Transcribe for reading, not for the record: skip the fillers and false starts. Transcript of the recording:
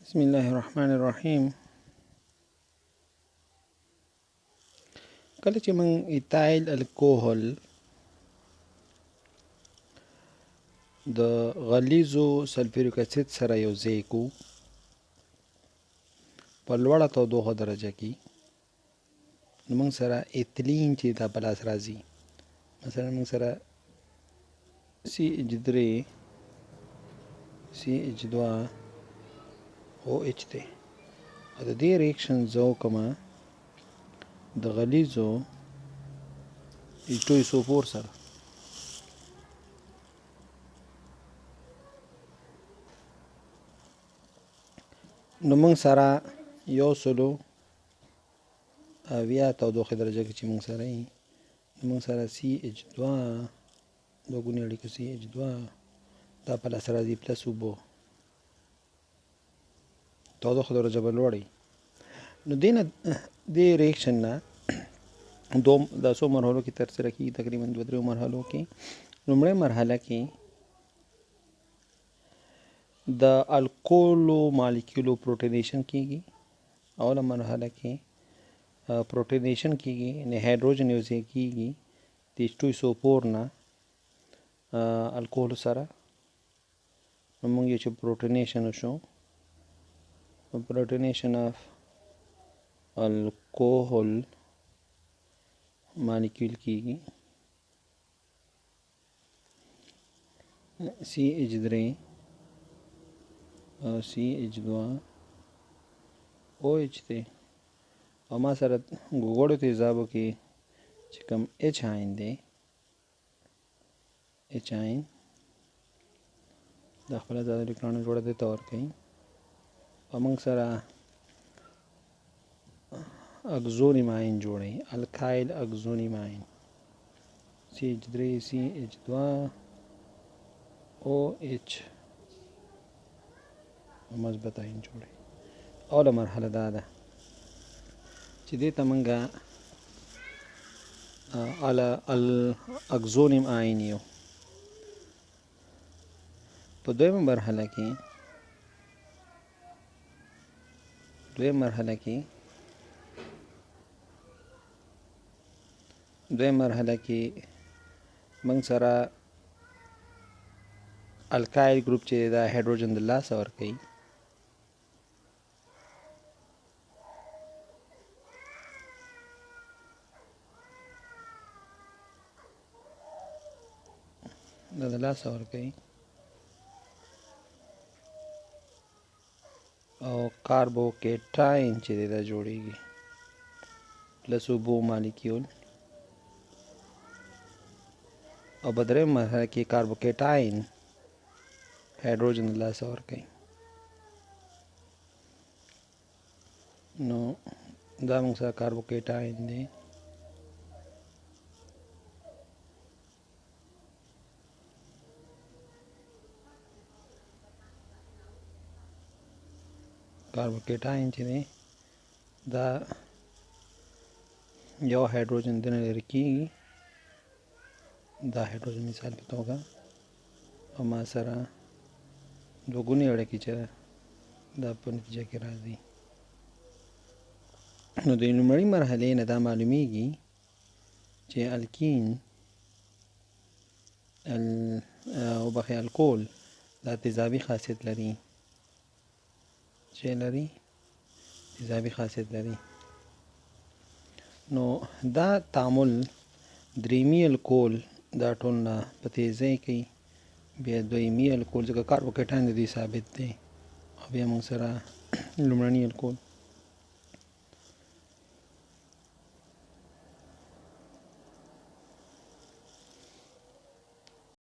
بسم الله الرحمن الرحیم. کله چې موږ ایتایل الکوهول د غلیظو سلفیوریک اسید سره یو ځای کو په لوړه تودوخه درجه کې، نو موږ سره ایتلین چې دا په لاس راځي، مثلا موږ سره سی اچ 3 سی اچ 2 او اچ دی، او د دې ریاکشن زه وکړم د غلیظو ایچ 2 ایس او 4 سره، نو موږ سره 170 تودوخې درجه کې چې موږ سره یي، نو موږ سره سی اچ 2 دوه ګونې اړیکو سی اچ 2 دا په لاس راځي پلس اوبه، تودوخه درجه به لوړه. نو دې نه دې ریاکشن نه دو دا څو مرحلو کې ترسره کیږي؟ تقریبا دوه درېو مرحلو کې. لومړۍ مرحله کې د الکولو مالیکولو پروټینیشن کیږي. اوله مرحله کې پروټینیشن کیږي، یعنې هایدروجن یو ځای کیږي د ایچ 2 ایس او 4 نه الکول سره. نو موږ یې چې پروټینیشن وشو، پروټینیشن اف الکوهول مالیکول کیږي، سی اچ 3 او سی اچ 2 او اچ دی، او ما سره ګوګړو تیزابو کې چې کوم اچ آین دی، اچ آین د خپل آزاد الکترونونو جوړه دې ته ورکوي، او موږ سره اکزونیم آین جوړوي، الکایل اکزونیم آین، سی اچ 3 سی اچ 2 او اچ مثبت آین جوړوي. اوله مرحله دا ده چې دې ته موږ اکزونیم آین یو. په دویمه مرحله کې، دویمه مرحله کې موږ سره الکایل ګروپ چې دا هایدروجن د لاسه ورکوي، دا د لاسه ورکوي او کاربوکیټاین چې دی دا جوړیږي پلس اوبو مالیکیول. او په درېیمه مرحله کې کاربوکیټاین هایدروجن د لاسه ورکوي. نو دا موږ سره کاربوکیټاین دی. کاربوکیټاین چې دی دا یو هایدروجن دنه لرې کیږي، دا هایدروجن مثال په توګه، او ما سره دوه ګونې اړیکې چې دا په نتیجه کې راځي. نو د لومړۍ مرحلې نه دا معلومیږي چې الکین او بخې الکول دا تیزابي خاصیت لري، چې لري تیزابي خاصیت لري. نو دا تعامل دریمي الکول دا ټول نه په تیزۍ کوي، بیا دویمي الکول ځکه کاربوکیټاین د دې ثابت دی، او بیا موږ سره لومړني الکول.